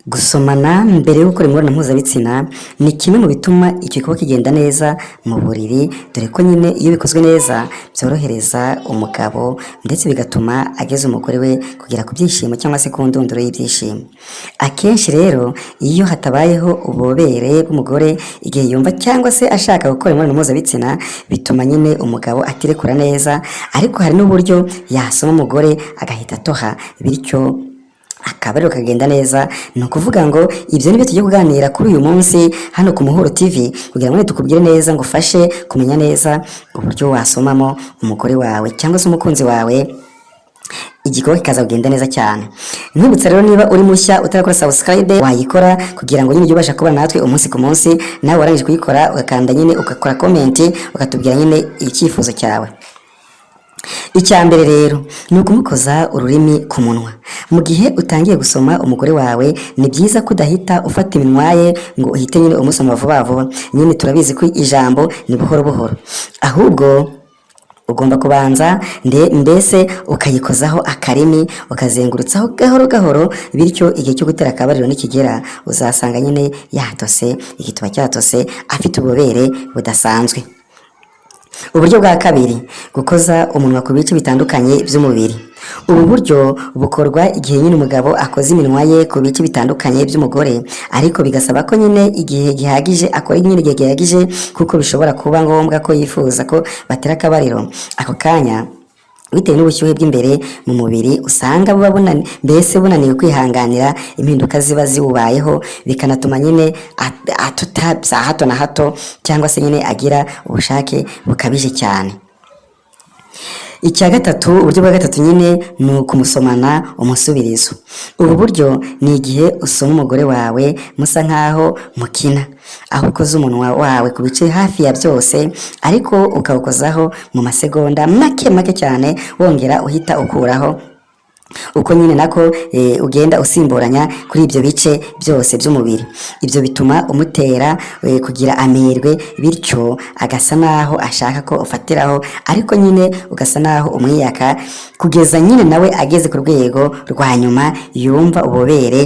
Gusomana mbere yo gukora imibonano mpuzabitsina ni kimwe mu bituma icyo gikorwa kigenda neza mu buriri, dore ko nyine iyo bikozwe neza byorohereza umugabo, ndetse bigatuma ageza umugore we kugera ku byishimo cyangwa se ku ndunduro y'ibyishimo. Akenshi rero iyo hatabayeho ububobere bw'umugore igihe yumva cyangwa se ashaka gukora imibonano mpuzabitsina, bituma nyine umugabo atirekura neza. Ariko hari n'uburyo yasoma umugore agahita atoha, bityo akabariro kagenda neza. Ni ukuvuga ngo ibyo nibyo tugiye kuganira kuri uyu munsi hano ku Muhuro TV, kugira ngo tukubwire neza ngo ufashe kumenya neza uburyo wasomamo umugore wawe cyangwa se umukunzi wawe, igikorwa kikaza kugenda neza cyane. Nkwibutsa rero, niba uri mushya utarakora subscribe, wayikora kugira ngo nyine ujye ubasha kubana natwe umunsi ku munsi. Nawe warangije kuyikora, ugakanda nyine, ugakora comment, ukatubwira nyine icyifuzo cyawe. Icya mbere rero ni ukumukoza ururimi ku munwa. Mu gihe utangiye gusoma umugore wawe, ni byiza ko udahita ufata iminwa ye ngo uhite nyine umusoma vuba vuba. Nyine turabizi ko ijambo ni buhoro buhoro, ahubwo ugomba kubanza mbese ukayikozaho akarimi, ukazengurutsaho gahoro gahoro. Bityo igihe cyo gutera akabariro nikigera, uzasanga nyine yatose, igituba cyatose, afite ububobere budasanzwe. Uburyo bwa kabiri, gukoza umunwa ku bice bitandukanye by'umubiri. Ubu buryo bukorwa igihe nyine umugabo akoze iminwa ye ku bice bitandukanye by'umugore, ariko bigasaba ko nyine igihe gihagije, akora nyine igihe gihagije, kuko bishobora kuba ngombwa ko yifuza ko batera akabariro ako kanya, bitewe n'ubushyuhe bw'imbere mu mubiri usanga buba mbese bunaniwe kwihanganira impinduka ziba ziwubayeho, bikanatuma nyine atuta bya hato na hato, cyangwa se nyine agira ubushake bukabije cyane. Icya gatatu, uburyo bwa gatatu nyine ni ukumusomana umusubirizo. Ubu buryo ni igihe usoma umugore wawe musa nkaho mukina, aho ukoza umunwa wawe ku bice hafi ya byose, ariko ukawukozaho mu masegonda make make cyane, wongera uhita ukuraho, uko nyine nako ugenda usimburanya kuri ibyo bice byose by'umubiri. Ibyo bituma umutera kugira amerwe, bityo agasa naho ashaka ko ufatiraho, ariko nyine ugasa naho umwiyaka, kugeza nyine nawe ageze ku rwego rwa nyuma yumva ububobere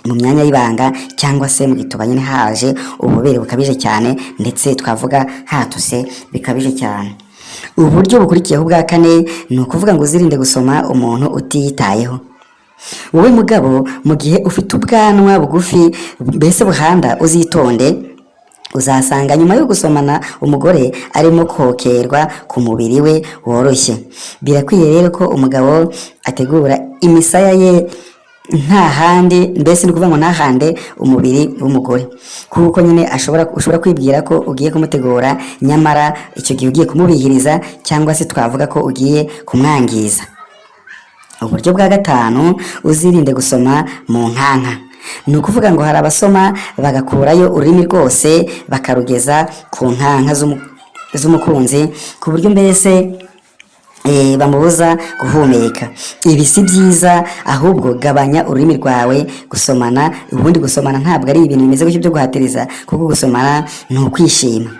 mu myanya y'ibanga cyangwa se mu gituba nyine haje ububobere bukabije cyane, ndetse twavuga hatose bikabije cyane. Uburyo bukurikiyeho bwa kane ni ukuvuga ngo uzirinde gusoma umuntu utiyitayeho. Wowe mugabo, mu gihe ufite ubwanwa bugufi, mbese buhanda, uzitonde. Uzasanga nyuma yo gusomana umugore arimo kokerwa ku mubiri we woroshye. Birakwiye rero ko umugabo ategura imisaya ye nta handi, mbese ni ukuvuga ngo ntahande umubiri w'umugore, kuko nyine ushobora kwibwira ko ugiye kumutegura, nyamara icyo gihe ugiye kumubihiriza, cyangwa se twavuga ko ugiye kumwangiza. Uburyo bwa gatanu, uzirinde gusoma mu nkanka. Ni ukuvuga ngo hari abasoma bagakurayo ururimi rwose, bakarugeza ku nkanka z'umukunzi, ku buryo mbese bamubuza guhumeka. Ibi si byiza, ahubwo gabanya ururimi rwawe gusomana. Ubundi gusomana ntabwo ari ibintu bimeze gutyo byo guhatiriza, kuko gusomana ni ukwishima.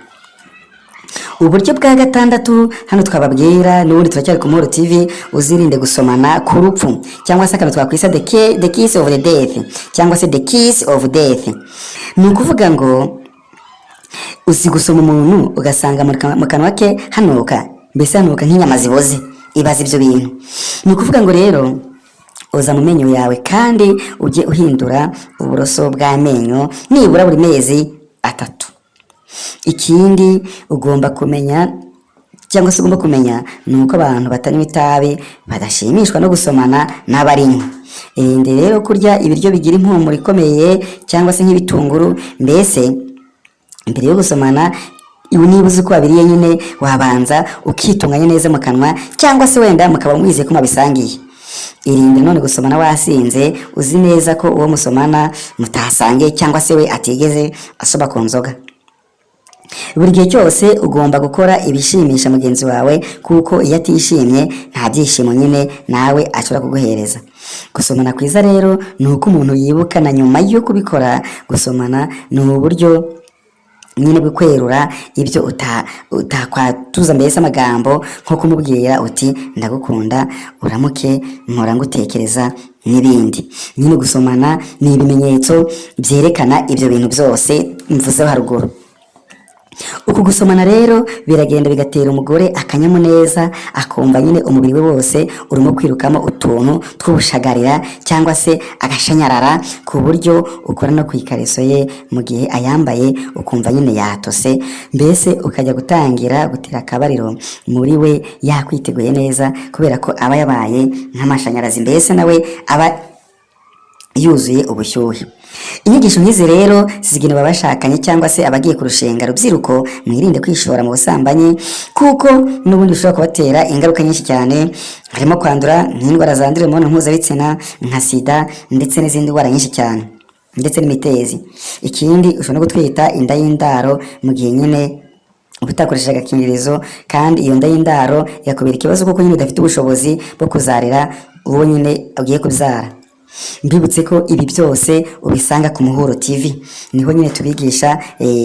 Uburyo bwa gatandatu hano twababwira, n'ubundi turacyari ku Muhoro TV, uzirinde gusomana ku rupfu, cyangwa se akantu twakwisa the kiss of the death, cyangwa se the kiss of death. Ni ukuvuga ngo uzi gusoma umuntu ugasanga mu kanwa ke hanuka, mbese hanuka nk'inyama ziboze. Ibaze ibyo bintu. Ni ukuvuga ngo rero oza mu menyo yawe, kandi ujye uhindura uburoso bw'amenyo nibura buri mezi 3. Ikindi ugomba kumenya, cyangwa se ugomba kumenya, ni uko abantu batanywa itabi badashimishwa no gusomana n'abarinywa. Irinde rero kurya ibiryo bigira impumuro ikomeye, cyangwa se nk'ibitunguru, mbese mbere yo gusomana. Ibi niba uzi ko wabiriye nyine, wabanza ukitunganya neza mu kanwa, cyangwa se wenda mukaba mwizeye ko mwabisangiye. Irinde none gusomana wasinze, uzi neza ko uwo musomana mutasangiye, cyangwa se we atigeze asoma ku nzoga. Buri gihe cyose ugomba gukora ibishimisha mugenzi wawe, kuko iyo atishimye nta byishimo nyine nawe ashobora kuguhereza. Gusomana kwiza rero ni uko umuntu yibuka na nyuma yo kubikora. Gusomana ni uburyo nyine bwo kwerura ibyo utakwatuza, mbese amagambo nko kumubwira uti: "Ndagukunda, uramuke, mpora ngutekereza." n'ibindi. Nyine gusomana ni ibimenyetso byerekana ibyo bintu byose mvuzeho haruguru. Uku gusomana rero biragenda bigatera umugore akanyamuneza, akumva nyine umubiri we wose urimo kwirukamo utuntu tw'ubushagarira cyangwa se agashanyarara, ku buryo ukora no ku ikariso ye mu gihe ayambaye, ukumva nyine yatose. Mbese ukajya gutangira gutera akabariro muri we yakwiteguye neza, kubera ko aba yabaye nk'amashanyarazi, mbese nawe aba yuzuye ubushyuhe. Inyigisho nk'izi rero zigenewe abashakanye cyangwa se abagiye kurushinga. Rubyiruko, mwirinde kwishora mu busambanyi, kuko n'ubundi bishobora kubatera ingaruka nyinshi cyane, harimo kwandura nk'indwara zandurira mu mibonano mpuzabitsina nka sida, ndetse n'izindi ndwara nyinshi cyane, ndetse n'imitezi. Ikindi, ushobora no gutwita inda y'indaro mu gihe nyine uba utakoresheje agakingirizo, kandi iyo nda y'indaro ikakubera ikibazo, kuko nyine udafite ubushobozi bwo kuzarera uwo nyine ugiye kubyara. Mbibutse ko ibi byose ubisanga ku Muhuro TV. Niho nyine tubigisha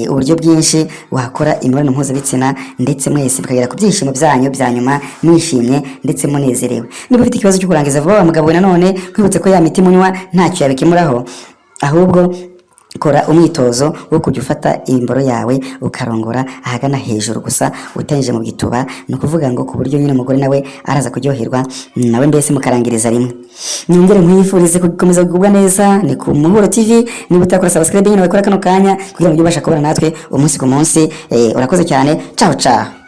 uburyo bwinshi wakora imibonano mpuzabitsina, ndetse mwese mukagera ku byishimo byanyu bya nyuma mwishimye ndetse munezerewe. Niba ufite ikibazo cyo kurangiza vuba, wa mugabo we, nanone nkwibutse ko ya miti munywa ntacyo yabikemuraho. Ahubwo kora umwitozo wo kujya ufata imboro yawe ukarongora ahagana hejuru gusa, utanyije mu gituba. Ni ukuvuga ngo ku buryo nyine umugore nawe araza kuryoherwa nawe, mbese mukarangiriza rimwe. Nyongere nkwifurize gukomeza kugubwa neza. Ni ku Muhuro TV. Niba utakora subscribe, nyine wakora kano kanya kugira ngo ujye ubasha kubana natwe umunsi ku munsi. Urakoze cyane. Ciao ciao.